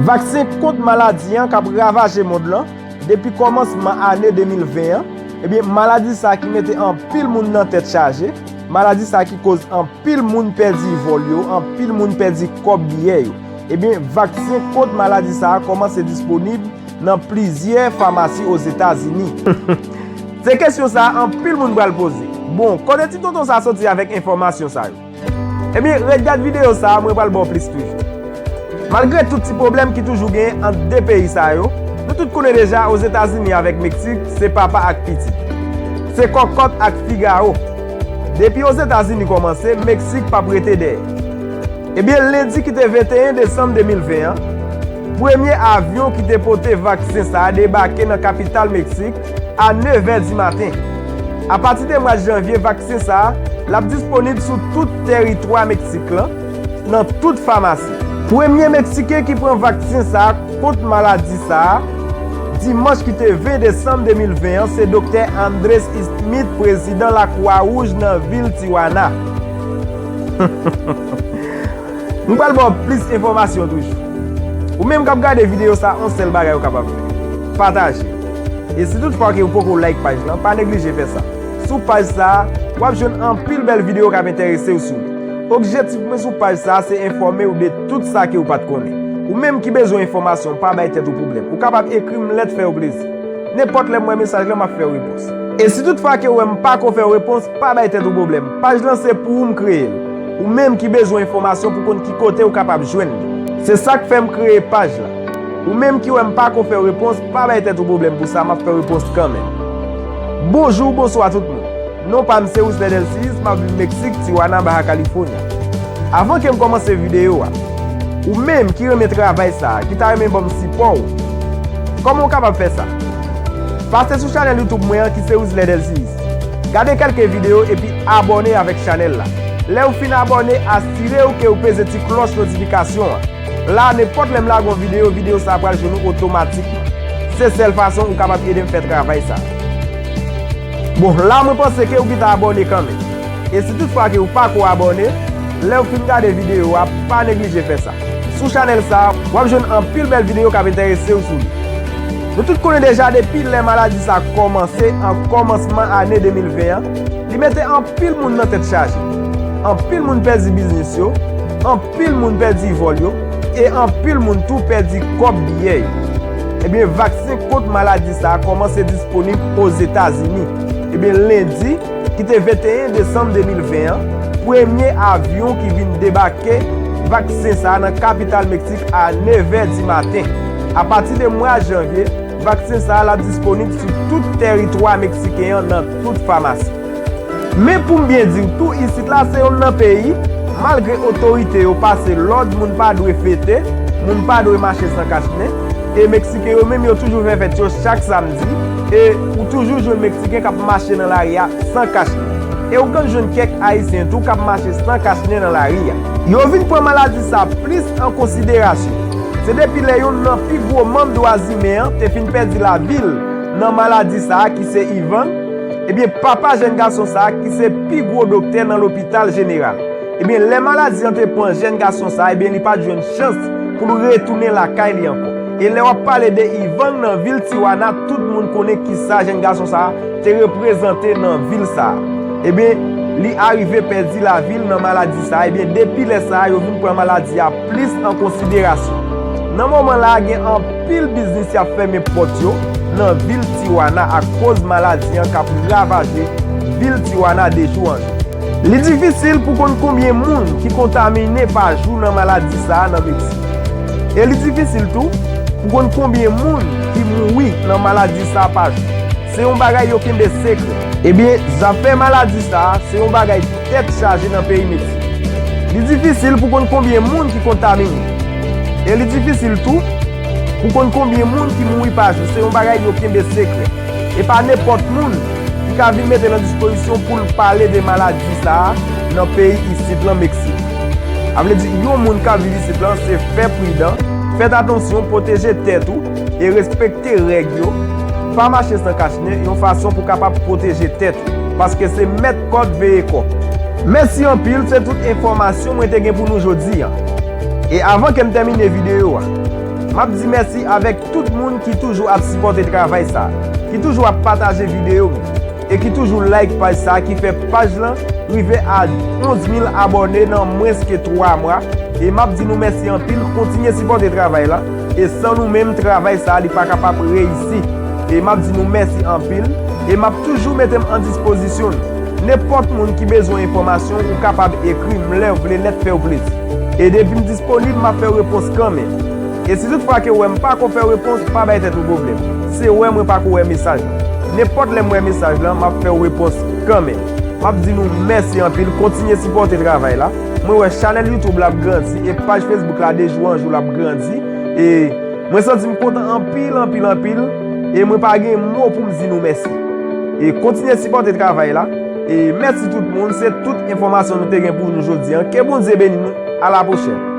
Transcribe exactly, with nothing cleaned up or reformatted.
Vaksen kont maladi an k ap ravaje mond lan depi kòmansman ane de mil ven an, ebyen, maladi sa a ki mete anpil moun nan tèt chaje, maladi sa a ki koz anpil moun pèdi vòl yo, anpil moun pèdi kòb biyè yo. Ebyen, vaksen kont maladi sa a kòmanse disponib nan plizyè famasi Ozetazini. Se kesyon sa a anpil moun pral poze. Bon, kote ti tonton sa a soti avèk enfòmasyon sa yo? Ebyen, ret gad videyo sa a, mwen pral ba w plis toujou. Malgre tout ti pwoblèm ki toujou genyen ant de peyi sa yo, nou tout konnen deja Ozetazini avèk Meksik se papa ak pitit. Se kòkòt ak figawo. Depi Ozetazini kòmanse, Meksik p ap rete dèyè. Ebyen, lendi ki te venteyen desanm de mil ven an, premye avyon ki te pote vaksen sa a debake nan kapital Meksik a nevè di maten. Apati de mwa janvye, vaksen sa a l ap disponib sou tout tèritwa Meksik lan, nan tout famasi. Premye Meksiken ki pran vaksen sa a kont maladi sa a, dimanch ki te ven desanm de mil ven an, se Doktè Andres Smith, prezidan Lakwa Wouj nan vil Tijuana. M pral ba w plis enfòmasyon toujou. Ou menm k ap gade videyo sa, yon sèl bagay ou kapab fè: pataje. E si toutfwa ke ou poko like paj lan, pa neglije fè sa. Sou paj sa a, w ap jwenn anpil bèl videyo k ap enterese w sou li. Objektif mwen sou paj sa a se enfòme w de tout sa ke w pa t konnen. Ou menm ki bezwen enfòmasyon, pa bay tèt ou pwoblèm. Ou kapab ekri m lèt, fè yo plezi. Nenpòt lè m wè mesaj lan, m ap fè w repons. E si toutfwa ke w wè m pa ko fè w repons, pa bay tèt ou pwoblèm. Paj lan se pou ou m kreye l. Ou menm ki bezwen enfòmasyon pou konn ki kote ou kapab jwenn li. Se sa k fè m kreye paj la. Ou menm ki wè m pa ko fè w repons, pa bay tèt ou pwoblèm pou sa, m ap fè w repons kanmenm. Bonjou, bonswa tout moun. Non pa m se Wisler Delcius, m ap viv Meksik, Tijuana, Baja California. Avan ke m kòmanse videyo a, ou menm ki renmen travay sa a, ki ta renmen ban m sipò w, kòman w kapab fè sa? Pase sou chanèl YouTube mwen an ki se Wisler Delcius. Gade kèlke videyo epi abòne avèk chanèl la. Lè w fin abòne, asire w ke w peze ti klòch notifikasyon an. La, nenpòt lè m lage yon videyo, videyo sa a pral jwenn ou otomatikman. Se sèl fason ou kapab ede m fè travay sa. Bon, la mwen panse ke ou gentan abòne kanmenm. E si toutfwa ke ou pa ko abòne, lè ou fin gade videyo a, pa neglije fè sa. Sou chanèl sa a, w ap jwenn anpil bèl videyo k ap enterese w sou li. Nou tout konnen deja depi lè maladi sa a kòmanse an kòmansman ane de mil ven an, li mete anpil moun nan tèt chaje. Anpil moun pèdi biznis yo, anpil moun pèdi vòl yo, e anpil moun tou pèdi kòb biyè yo. Ebyen, vaksen kont maladi sa a kòmanse disponib Ozetazini. Ebyen, lendi, ki te venteyen desanm de mil ven an, premye avyon ki vin debake vaksen sa a nan kapital Meksik a nevè di maten. Apati de mwa janvye, vaksen sa a l ap disponib sou tout tèritwa meksiken an nan tout famasi. Men pou m byen di w tou, isit la se yonn nan peyi, malgre otorite yo pase lòd moun pa dwe fete, moun pa dwe mache san kachnen, e Meksiken yo menm yo toujou fè fèt yo chak samdi, e ou toujou jwenn Meksiken k ap mache nan lari a san kachnen. E ou konn jwenn kèk Ayisyen tou k ap mache san kachnen nan lari a. Yo vin pran maladi sa plis an konsiderasyon. Se depi lè yonn nan pi gwo manm dwazimen an te fin pèdi lavi l nan maladi sa a ki se Ivan, ebyen, papa jèn gason sa a ki se pi gwo doktè nan lopital jeneral. Ebyen, lè maladi an te pran jèn gason sa a, ebyen, li pa t jwenn chans pou l retounen lakay li ankò. E lè w ap pale de Ivan nan vil Tijuana, tout moun konnen kisa jèn gason sa a te reprezante nan vil sa a. Ebyen, li arive pèdi lavi l nan maladi sa a. Ebyen, depi lè sa a, yo vin pran maladi a plis an konsiderasyon. Nan moman la a, gen anpil biznis y ap fèmen pòt yo nan vil Tijuana akoz maladi an k ap ravaje vil Tijuana de jou an jou. Li difisil pou konn konbyen moun ki kontamine pa jou nan maladi sa a nan Meksik. E li difisil tou pou konn konbyen moun ki mouri nan maladi sa a pa jou. Se yon bagay yo kenbe sekrè. Ebyen, zafè maladi sa a se yon bagay tèt chaje nan peyi Meksik. Li difisil pou konn konbyen moun ki kontamine. E li difisil tou pou konn konbyen moun ki mouri pa jou. Se yon bagay yo kenbe sekrè. E pa nenpòt moun ki ka vin mete l an dispozisyon pou l pale de maladi sa a nan peyi isit lan, Meksik. A vle di, yon moun k ap viv isit lan, se fè pridan, fèt atansyon, pwoteje tèt ou e respekte règ yo. Pa mache san kachnen, yon fason pou kapab pwoteje tèt ou, paske se mèt kòd veye kò. Mèsi anpil, se tout enfòmasyon mwen te gen pou nou jodi a. E avan ke m tèmine videyo a, M ap di mèsi avèk tout moun ki toujou ap sipòte travay sa, ki toujou ap pataje videyo m, e ki toujou like paj sa, ki fè paj lan rive a onz mil abòne nan mwens ke twa mwa. E m ap di nou mèsi anpil, kontinye sipòte travay la. E san nou menm, travay sa, li pa kapab reyisi. E m ap di nou mèsi anpil. E m ap toujou mete m an dispozisyon nou. Nenpòt moun ki bezwen enfòmasyon, ou kapab ekri m lè w vle, lè k fè w plezi. E depi m disponib, m ap fè w repons kanmenm. E si toutfwa ke w wè m pa ko fè w repons, pa bay tèt ou pwoblèm. Se wè mwen pa ko wè mesaj lan. Nenpòt lè m wè mesaj lan, m ap fè w repons kanmenm. M ap di nou mèsi anpil, kontinye sipòte travay la. Mwen wè chanèl YouTube la ap grandi e paj Facebook la de jou an jou l ap grandi. E mwen santi m kontan anpil, anpil, anpil. E mwen pa gen mo pou m di nou mèsi. E kontinye sipòte travay la. E mèsi tout moun, se tout enfòmasyon nou te gen pou nou jodi an. Ke Bondye beni nou. A la pwochèn.